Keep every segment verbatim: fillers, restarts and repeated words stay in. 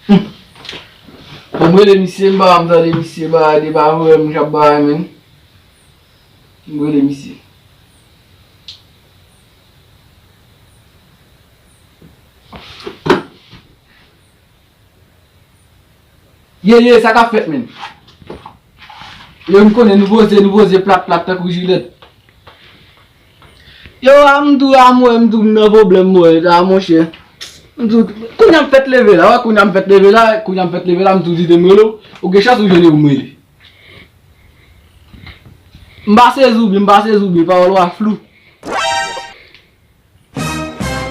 Bon, m rele misye, m pa janm tande misye, ba, de pa vrè m k ap bay, men. M rele misye. Ye, ye, sa k ap fèt, men? Yo, m konnen nou poze, nou poze plat, plat tankou jilèt. Yo, a, m tou, a, m wè, m tou, m nan pwoblèm, m wè, a, monchè. M tou, kounye a m fèt leve la, wè, kounye a m fèt leve la, kounye a m fèt leve la, m tou di de m rele w, ou gen chans ou jwenn yo pou m rele. M pa sezi w byen, m pa sezi w byen, pawòl ou a flou.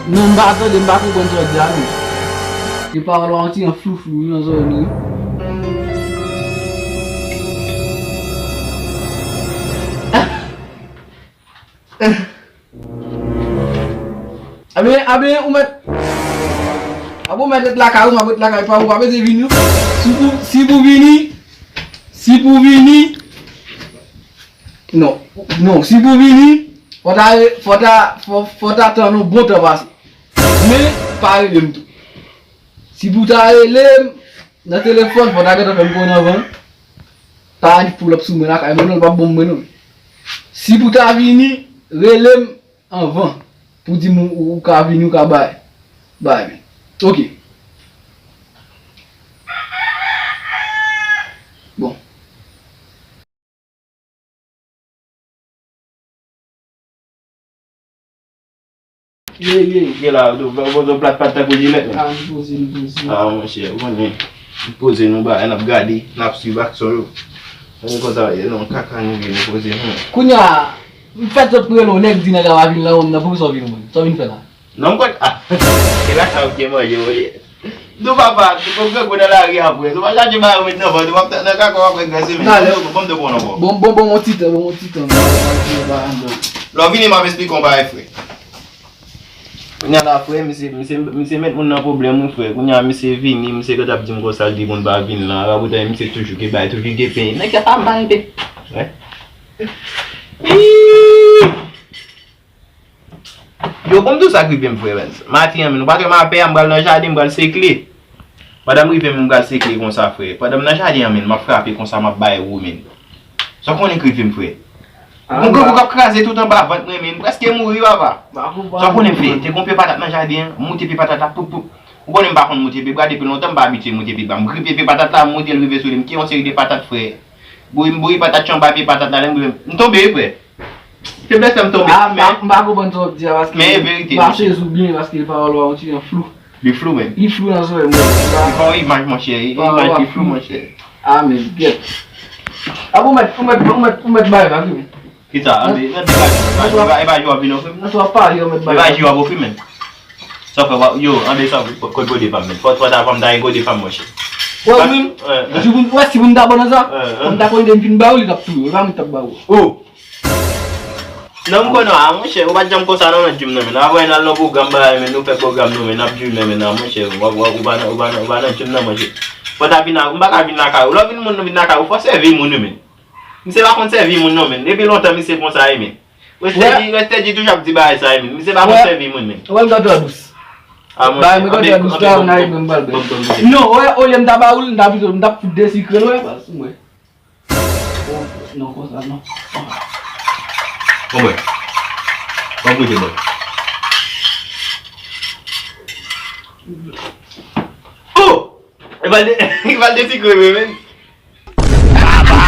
Non, m pa tande, m pa konprann sa w di a, non. E pawòl ou a yon ti jan flou flou, wi, nan zòrèy nou, wi. Anben, anben, ou mèt. Anben, ou mèt ret lakay ou, m ap ret lakay pa ou, pa bezwen vini, non. Si pou, si pou vini, si pou vini, non, non, si pou vini, fò ta, fò ta, fò, fò ta tann yon bon tan pase. Men, pa rele m tou. Si pou ta rele m nan telefòn, fò ta gentan fè m konnen anvan. Pa annik pull up sou mwen lakay mwen non, l p ap bon mwen non. Si pou ta vini, rele m anvan. Pou di m ou, ou ka vini, ou ka bay. Bay, men. Ok. Bon. Ye, ye. Gen la, ou poze yon plat pat tankou jilèt, men. A, nou poze, nou poze. A, monchè, ou konnen. Nou poze, nou bay, n ap gade, n ap swiv aksyon yo. Mwen konsa, e non, kaka nou ye, nou poze, non. Kounye a, m fèt sot pou rele w, nèg di nèg la pa vin la, ou menm nan, pou ki sa w vin, mwen? Sa w vin fè la? Non, m kwè, a, e la sa ou te manje, manje. Nou papa, nou grangou nan lari apre. Nou pa chache ba yo met nan vant, nou ap nan kaka apre gran semèn. Talè. Bon, bon, bon, bon, bon, ti tan, bon, bon, ti tan. Lè w vini, m ap esplike w bagay, frè. Kounye a la, frè, misye, misye, misye met moun nan pwoblèm, wi, frè. Kounye a, misye vini, misye gentan ap di m konsa, l di moun pa vin la. Rabotan, misye toujou gen bagay, toujou gen pen. Nèg sa pa mal, pen. Wè. Ii! Yo, bon, m di w sa k rive m, frè Benz. Maten an, men, ou pa t wè m apè a, m pral nan jaden, m pral sekle. Pandan m rive, m pral sekle konsa, frè. Pandan m nan jaden an, men, m ap frape konsa, m ap bay wou, men. Sa w konnen k rive m, frè? Yon grangou k ap kraze tout anba vant mwen, men. M prèske mouri, papa. Sa w konnen m fè? Te gon pye patat nan jaden an, m moute pye patat la, poup, poup. Ou konnen m pa konn moute pye bwa, depi lontan m pa abitye moute pye bwa. M gripe pye patat la, m moute l rive sou li, m kenbe yon seri de patat, frè. Bouyi, m bouyi patat yo anba pye patat la, lè m rive, m tonbe, wi, frè. Feblès fè m tonbe. A, m pa, men, m pa konprann sa w ap di a, paske men e verite, m pa sezi w byen, paske pawòl ou a yon ti jan flou. Li flou, men. Li flou nan zòrèy mwen. Li pa yon imaj, monchè. Imaj ki flou, monchè. A, men, gèt. A, bon, ou mèt, ou mèt, ou mèt, ou mèt bay la, wi, men. Kisa? Anbe, anbe, e pa jou w ap vin ofri m? Nan sa w ap pale, ou mèt bay la. E pa jou w ap ofri m, men. Sa fè, yo, anbe sa, kot gode pa m, men. Fò, fò ta, fò m ta gen gode pa m, monchè. Wè, ou menm, jou pou m, wè, si pou m ta bon nan sa, fò m ta konn de m fin ba ou, li t ap touye w, e pa mwen ki t ap ba ou. Oh! Non, m konnen, a, monchè, ou pa t janm konsa non, nan djim nan, men. Avè n al nan pwogram bagay, men, nou fè pwogram nou, men, n ap djoumen, men, nan, monchè, ou, ou, ou pa nan, ou pa nan, ou pa nan djim nan, monchè. Fò ta vin la, m pa ka vin lakay ou. Lè w vin moun, nou vin lakay ou, fò sèvi moun, wi, men. Misye pa konn sèvi moun, non, men. Depi lontan, misye konsa, wi, men. Rèstèdi, Rèstèdi toujou ap di bagay sa, wi, men. Misye pa konn sèvi moun, men. Wè, m t ap trè dous. A, monchè, bagay, m t ap trè dous, la, nan, m pral bèl. Non, wè, olye m ta ba ou l, m ta pito, m t ap fout desikre l, wè, pas, mwen. Non, konsa non. Bon, mwen. Bon, koute, mwen. Oh! Li pral de-, li pral desikre, mwen, men. Papa!